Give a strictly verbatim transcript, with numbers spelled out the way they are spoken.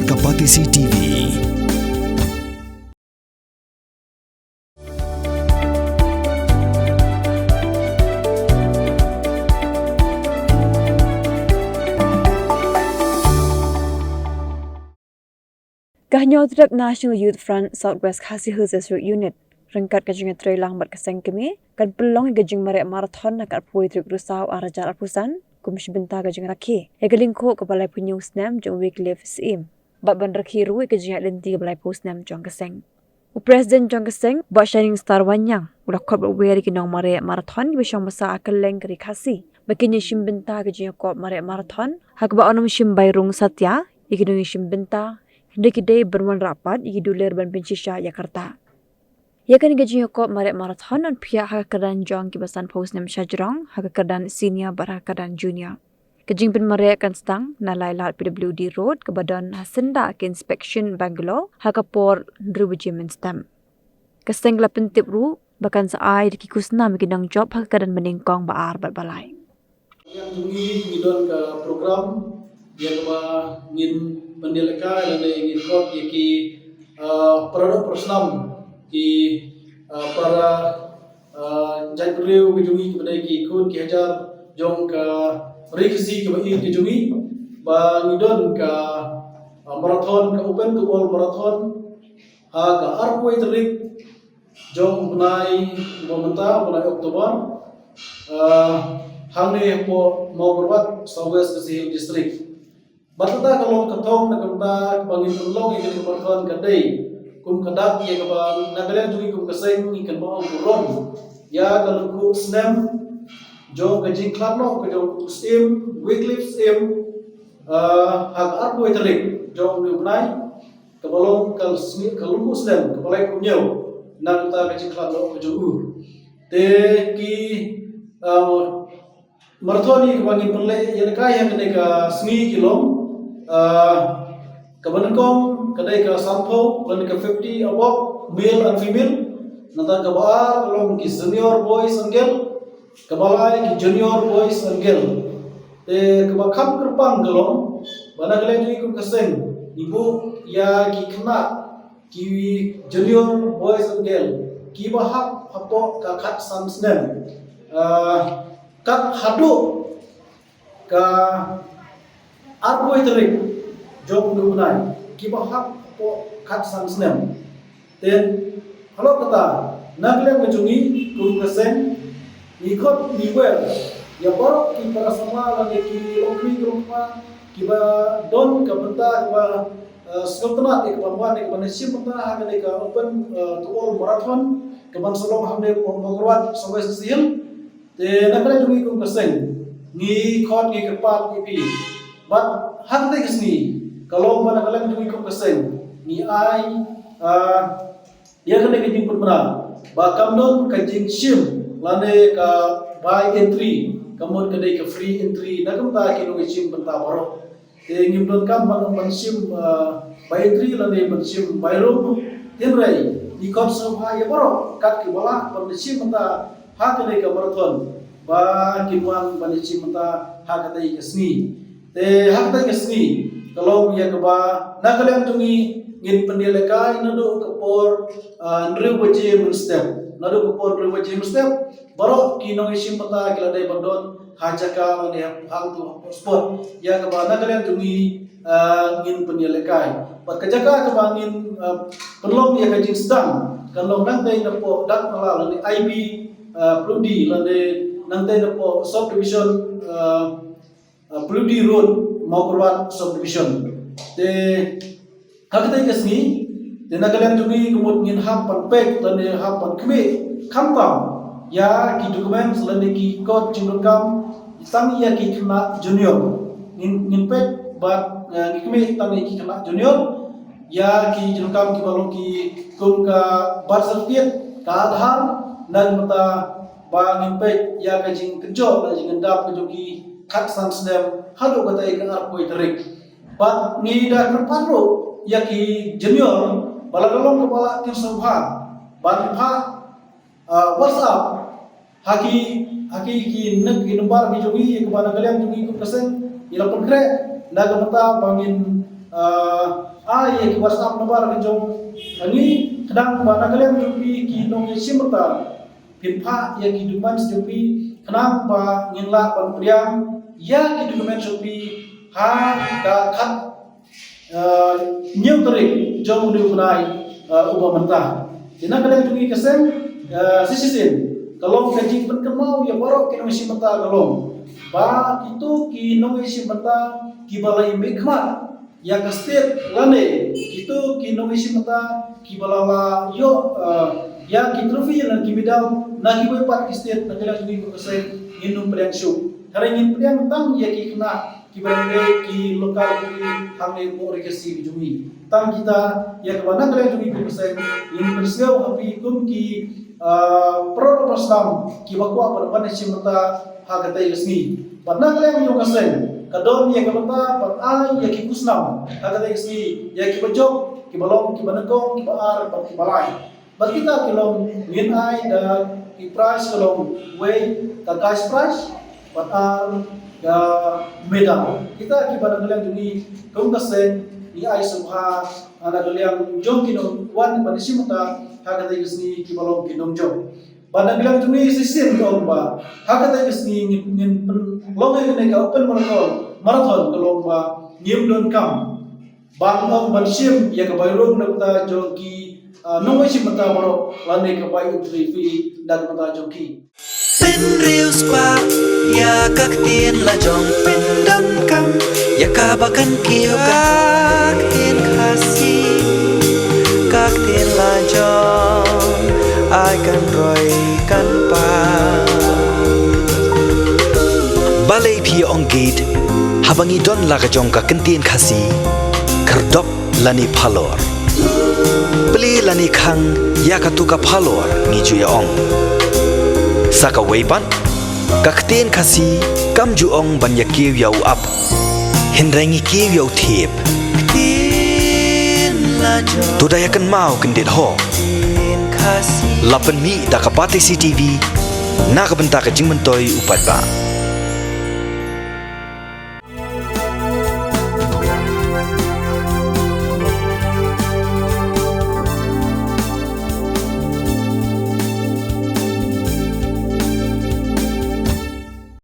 Ka Batesi T V. Ka Hynñiewtrep National Youth Front South West Khasi Hills District Unit, ryngkat ka jingïatreilang bad ka seng kmie, kan pynlong ïa ka jingmareh marathon ha ka arphew tarik Risaw arhajar arphew san, kum shi bynta ka jingrakhe ïa ka lyngkhuh kaba laiphew hynñiew snem jong u Wycliffe Syiem, bad ban rakhe ruh ïa ka jingïaid lynti kaba laiphew snem jong ka seng. U President jong ka seng, Bah Shining Star Wanniang, u la khot bad wer ïa ki nongmareh marathon kiba shong basa ha kylleng ka ri Khasi ba kin ïashim bynta ha ka jingïakop mareh marathon, ha kaba un ym shim bai rung satia ïa ki nongïashim bynta, hynrei ki dei ban wanrah pat ïa ki dulir ban pynshisha ïa ka rta. Ïa kane ka jingïakop mareh marathon yn phiah ha ka kyrdan jong kiba sanphew snem shajrong, ha ka kyrdan senior bad ha ka kyrdan junior. Ka jingpynmareh kan sdang na Lailad P W D Road kaba don ha syndah ka Inspection Bungalow ha ka por hynriew baje mynstep. Ka seng ka la pyntip ruh ba kan sa ai da ki khusnam ïa ki nongjop ha ka kyrdan banyngkong ba ar bad ba lai. Ïa jong ngi ngi don ka program ïa kaba ngin pynïalehkai lane ngin khot ïa ki, ah, para doh para snam, ki, ah, para, ah, jaitbynriew ka jong ngi kiba dei ki khun ki hajar jong ka ri Khasi kaba ïeit ka jong ngi, ba ngi don ka, ah, marathon, ka Open to All Marathon ha ka arphew tarik jong u bnai ba mynta, u bnai October, ah, hangne hapoh Mawkyrwat, South West Khasi Hills District. Bad kata ka long ka thong na ka bynta ba ngin pynlong ïa kane ka marathon ka dei kum ka dak ïa kaba na ka liang jong ngi kum ka seng ngi kynmaw burom ïa ka lyngkhuh snem jong ka jingkhlad noh ka jong u Syiem, Wycliffe Syiem, ah, ha ka arphew tarik jong une u bnai, kaba long ka sngi, ka lyngkhuh snem kaba laiphew hynñiew na ka bynta ka jingkhlad noh ka jong u. Te ki, ah, marathon ïa kaba ngin pynleh ïalehkai ha kane ka sngi ki long, ah, kaba nyngkong ka dei ka sanphew lane ka fifty above, male and female. Nangta kaba ar ka long ki senior boys and girl, kaba lai ki junior boys and girl. Te kaba kham kyrpang ka long ba na ka liang jong ngi kum ka seng ngi buh ïa ki khynnah, ki junior boys and girl kiba hap hapoh ka khatsan snem, ah, kat haduh ka arphew tarik jong une u bnai, kiba hap hapoh khatsan snem. Te halor kata, na ka liang ka jong ngi kum ka seng ngi khot ngi wer ïa baroh ki para samla lane ki longkmie ki longkpa kiba don ka bynta kaba, eh, sngewtynnat ïa kaban wan ïa kaban shim bynta ha kane ka Open, eh, to All Marathon kaban sa long hangne hapoh Mawkyrwat, South West Khasi Hills. Te na ka liang jong ngi kum ka seng ngi khot ngi kyrpad ïa phi. Bad ha kane ka sngi ka long ba na ka liang jong ngi kum ka seng ngi ai, ah, ïa kane ka jingpynbna ba kam don ka jingshim lane ka buy entry, ka mut ka dei ka free entry na ka bynta ki nongshim bynta baroh. Te ngim donkam ban, ban shim, ah, buy entry lane ban shim buy room. Hynrei ngi khot sngewbha ïa baroh kat kiba lah ban shim bynta ha kane ka marathon ba kin wan ban shim bynta ha katei ka sngi. Te ha katei ka sngi ka long ïa kaba na ka liang jong ngi ngin pynïalehkai naduh ka por, ah, hynriew baje mynstep. Naduh ka por hynriew baje mynstep, baroh ki nongshim bynta ki la dei ban don ha jaka lane hangto hapoh spot ïa kaba na ka liang jong ngi, ah, ngin pynïalehkai. Bad ka jaka kaba ngin, ah, pynlong ïa ka jingsdang kan long nangtei napoh dak nala lane I B, ah, Ploudie lane nangtei napoh subdivision, ah, ah, Ploudie Road, Mawkyrwat subdivision. Te ha katei ka sngi te na ka liang jong ngi ka mut ngin hap ban peit lane hap ban khmih khamtam ïa ki documents lane ki kot jingdonkam tang ïa ki khynnah junior. Ngin, ngin peit bad, eh, ngin khmih tang ïa ki khynnah junior ïa ki jingdonkam kiba long ki kum ka birth certificate, ka Aadhaar, na ka bynta ba ngin peit ïa ka jingkynjoh lane jingkyndap ka jong ki khatsan snem haduh katei ka arphew tarik. Bad ngi da kyrpad ruh ïa ki junior ba lada long kaba lah kin sngewbha ban phah, ah, WhatsApp ha ki, ha ki, ki ne-, ki number ki jong ngi ïa kaba na ka liang jong ngi kum ka seng ngi la pynkhreh na ka bynta ba ngin, Ah, ai ïa ki WhatsApp number ka jong ngi, khnang ba na ka liang jong phi ki nongïashim bynta phin phah ïa ki documents jong phi, khnang ba ngin lah ban pdiang ïa ki documents jong phi ha ka khat, ah, hynñiew tarik jong une u bnai, ah, uba mynta. Te na ka liang jong ngi ka seng, ah, shisien ka long ka jingpynkynmaw ïa baroh ki nongïashim bynta ka long ba kito ki nongïashim bynta kiba la ïamihkhmat ïa ka state lane kito ki nongïashim bynta kiba la la ïoh, eh, ïa ki trophy lane ki medal na kiwei pat ki state, na ka liang jong ngi kum ka seng ngin ym pdiang shuh. Hynrei ngin pdiang tang ïa ki khynnah kiba dang dei ki local ki hangne Mawryngkneng ka jong ngi. Tang kita ïa kaba na ka liang jong ngi kum ka seng ngin pynsngew ha phi kum ki, ah, para para snam kiba kwah ban wan ïashim bynta ha katei ka sngi. Bad na ka liang jong ka seng ka don ïa ka bynta ban ai ïa ki khusnam ha katei ka sngi, ïa kiba jop, kiba long, kiba nyngkong, kiba ar bad kiba lai. Bad kita ki long ngin ai da ki prize ka long wei ka cash prize bad ar ka medal. Kita kiba na ka liang jong ngi kum ka seng ngi ai sngewbha na ka liang jong ki nongwan ban ïashim bynta ha katei ka sngi kiba long ki nongjop. Bad na ka liang jong ngi shisien ka long ba ha katei ka sngi ngin, ngin pynlong ïa kane ka open marathon, marathon ka long ba ngim donkam ban ong ban shim ïa ka bai rung na ka bynta jong ki, ah, nongïashim bynta baroh lane ka bai entry fee na ka bynta jong ki. Pynriewspah ïa ka ktien lajong, pyndonkam ïa kaba kan kiew ka ktien Khasi, ka ktien lajong ai kan roi kan pang. Balei phi ong gate haba ngi don la ka jong ka ktien Khasi? Khyrdop lane phalor. Plie lane khang ïa katu ka phalor ngi ju ïa ong. Sa kawei pat, ka ktien Khasi kam ju ong ban ïa kiew ïa u ap, hynrei ngi kiew ïa u thiep. To da ïa kynmaw kyndit ho. La pynmih da ka Batesi TV na ka bynta ka jingmyntoi u paidbah.